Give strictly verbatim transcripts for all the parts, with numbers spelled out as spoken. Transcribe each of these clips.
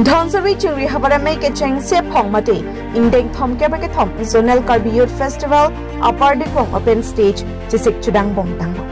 Dhansiri chingri havar amei kechengsi aphong mate ingdeng thomkep ra kethom Zonal Karbi Youth Festival Upper Dikrong Open Stage chesik chedang bomtanglo.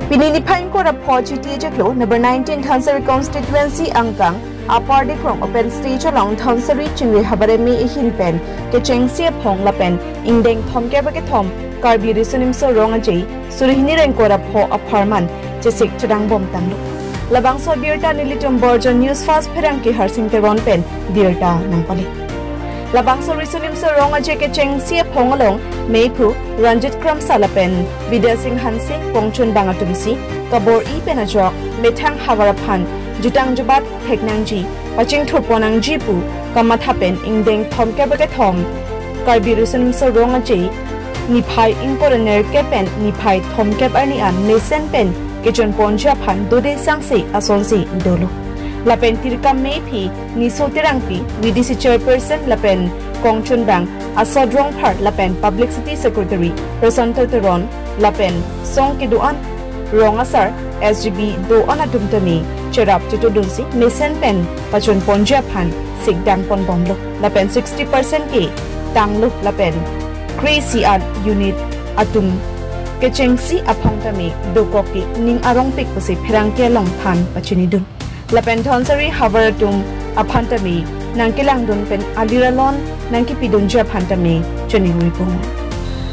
Pini niphai ingkoi ra pho G T A chiklo number nineteen Dhansiri constituency angkang Upper Dikrong Open Stage along Dhansiri chingri havar amei ahin pen kechengsi aphong lapen ingdeng thomkep ra kethom Karbi Riso Nimso Rong Aje suri hini ra ingkoi ra pho apharman chesik chedang bomtanglo. Labangso abirta nelitum Borjan News Fast pherangke Harsing Teron pen birta nangpale. Labangso Riso Nimso Rong Aje kechengsi aphong along meiphu Ranjit Kramsa lapen Bidya Sing Hanse kongchunbang atumsi kabor-i pen ajok methang havar aphan jutang jubat thek nangji, pachingthur pon nangji pu kamatha pen ingdeng thomkep ra kethom Karbi Riso Nimso Rong Aje niphai ingkoi ra nerkep pen niphai thomkep arni an mesen pen kechun ponji aphan dode sangse asonsi dolo. Lapen tirkam meiphi Niso Terangpi, V D C chairperson lapen kongchunbang Asot Rongphar lapen publicity secretary Prasanto Teron lapen song kedo-an rong asar S G B do-an atum tame cherap chotodunsi mesen pen pachun ponji aphan sikdang pon bomlo. Lapen sixty percent ke tanglo lapen kre-isi an unit atum kechengsi aphong tame dokok ke ning arongpik pusi pherangke along than pachinidun. Lapen Dhansiri havar atum aphan tame nangkelangdun pen alir alon nangkepidunji aphan tame choningri pon.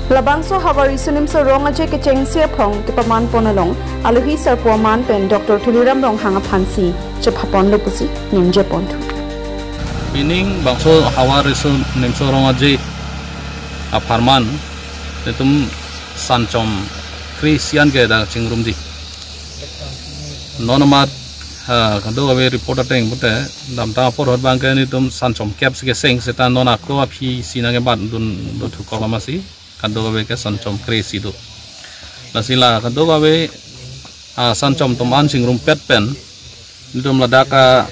Labangso havar Riso Nimso Rong Aje kechengsi aphong kepaman pon along alohi sarpo aman pen Doctor Tuliram Ronghang aphansi chephaponlo pusi ningje ponthu. Pining bangso havar Riso Nimso Rong Aje apharman netum sanchom kre-isi an ke dak chingrumji. Non amat, ah, kadokave report ateng pute damtang apor ahut abangke netum sanchom kep si keseng seta non ako aphi si nangkebatdun do thukok amatsi kadokave ke sanchom kre-isi do. Lasi la kadokave, ah, sanchom atum an chingrumpet pen netum ladak a,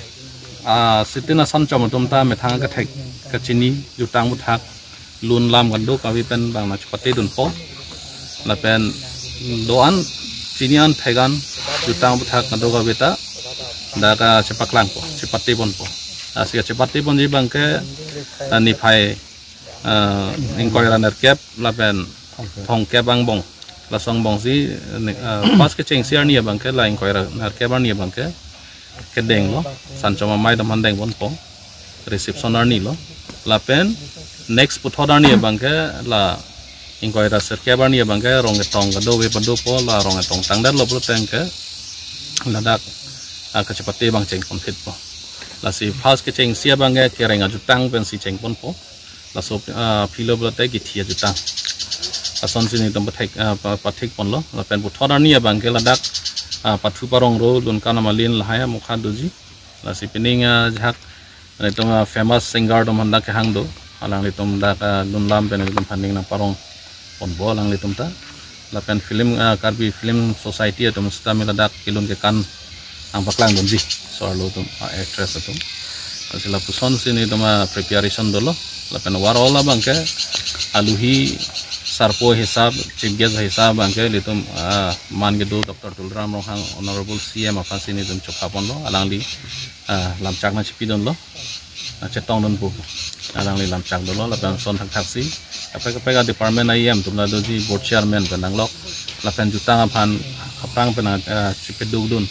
ah, sitin asanchom atum ta methang kethek kachini jutang buthak lun lam kadokave pen bang nangchepatedunpo. Lapen do-an chini an thek an jutang buthak kadokave ta dak a chepaklangpo, chepate ponpo. Lasi chepate ponji abangke, ah, niphai, ah, ingkoi ra nerkep lapen thomkep angbong. Laso angbongsi, ah, first kechengsi arni abangke la ingkoi ra nerkep arni abangke kedenglo, sanchom amei atum aphan deng ponpo, reception arni lo. Lapen next puthot arni abangke la ingkoi ra sirkep arni abangke rong ketong kadokave padopo, la rong ketong tangdetlo pulo tangte ladak, ah, kachepate abang cheng ponphitpo. Lasi first kechengsi abangke kereng ajutang pensi cheng ponpo. Laso, ah, philo pulote kithi ajutang. Asonsi netum pathek, ah, pa-, pathek ponlo. Lapen puthot arni abangke ladak, ah, pathu parong ro lun kanam alin lahai amokha doji. Lasi pining, ah, ajahak netum, ah, famous singer atum aphan dak kehang do. Alanglitum dak, ah, lun lam pen netum aphan ning nangparong ponpo alanglitum ta. Lapen film, ah, Karbi Film Society atum sitame ladak kelun kekan nangpaklangdunji, so-arlo atum, ah, actress atum. Lasi lapusonsi netum, ah, preparation dolo. Lapen overall abangke alohi sarpo hisab, chief guest hisab abangke netum, ah, man kedo Doctor Tuliram Ronghang, Honorable C M aphansi netum chephaponlo, alangli, ah, lamchak nangchipidunlo, nangchetongdunpo. Alangli lamchak dolo, lapen ason thakthaksi kaprek kaprek a-department a-E M atum ta doji, board chairman pen nanglok, lapen jutang aphan aphrang pen, ah, chipedukdun,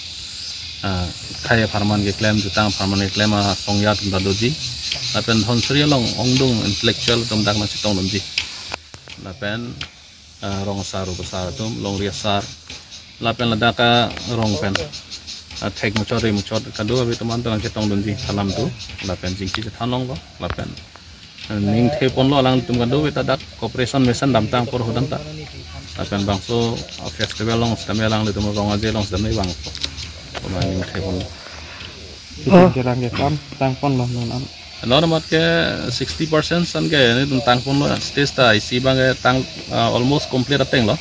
ah, khei apharman keklem, jutang apharman keklem asongja atum ta doji. Lapen Dhansiri along ongdung intellectual atum dak nangchetongdunji. Lapen, ah, rong asar, rup asar atum, longri asar. Lapen ladak arong pen, ah, thek muchot ri muchot kadokave atum an ta nangchetongdunji alam tu. Lapen chingki chethan longlo. Lapen, ah, ningthe ponlo alangtum kadokave ta dak cooperation mesen damtang apor ahut an ta. Lapen bangso, ah, festival along sitame alanglitum Rong Aje along sitame bang. Puma ningthe ponlo. Oh. Kelang kekam tang ponlo non an. Non amat ke sixty percent an ke netum tang ponlo, stage ta isi abangke tang, ah, almost complete atenglo.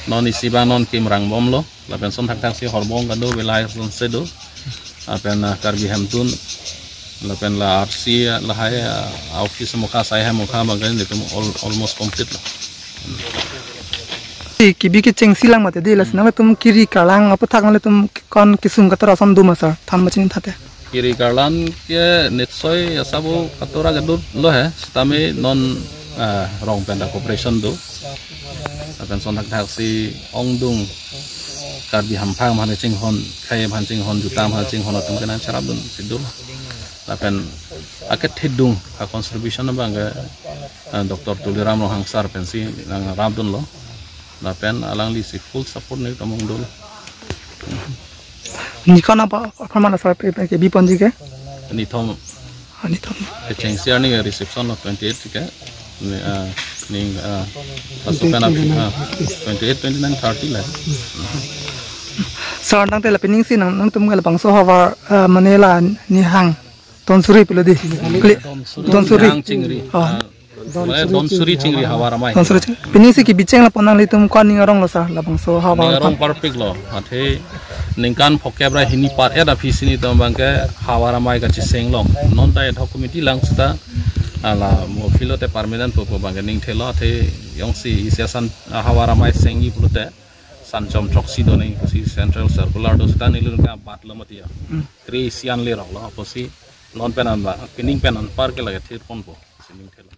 Non isi abang non kim rang bomlo. Lapen ason thakthaksi horbong kadokave lahai asonsi do. Lapen, ah, Karbi Hemtun. Lapen la R C, ah, lahai, ah, office amokha, sai hai amokha abangke netum al-, almost complete lo. Ki-, kibi kechengsi lang mate dei, lasi nangtum kiri karlang aputhak nangtum kon kisung katora ason do ma sir, than machin thate. Kiri karlan ke nitsoi asabo katora gadut lo he, sitame non, ah, rong pen ta cooperation do. Lapen son thakthak si ongdung Karbi hamphang mane chinghon, khei mane chinghon, juta mane chinghon atum kenan charap dun si do. Lapen akethedung a contribution abang ke, ah, Doctor Tuliram Ronghang sir pensi nangrap dunlo. Lapen alangli si full support nelitum ong dolo. Nikon apa, apa mana sir, pe, pe, kebi ponji ke? Nithom. Ah, nithom. Kechengsi arni reception lo twenty eight ke. Ni, ah, ni, ah, pasukan api, ah, twenty eight, twenty nine, thirty la. Sir, nangte lapen ningsi nang, nangtum ke labangso havar, ah, mane la nihang tonsuri pulo di. Kli-, tonsuri. Nihang chingri. Oh. Ah, mane tonsuri chingri havar amei. Tonsuri chingri. Pini si kebicheng lapu nanglitum ko aning arong lo sir, labangso havar. Aning arong parpik lo. Athe ningkan phokep ra hini par-et aphi si nelitum abang ke havar amei kacheseng long. Non ta ad hoc committee lang seta, ah, la mo filo te permanent po po abang ke ning thelo, athe jongsi isi asan, ah, havar amei sengji pulote sanchom throksi do nangji pusi central circular do seta nelitum ke bat lo mati ya. Hmm. Kre-isi an lerok lo pusi non pen an ba, pining pen anpar ke lake thir ponpo. Si ning thelo.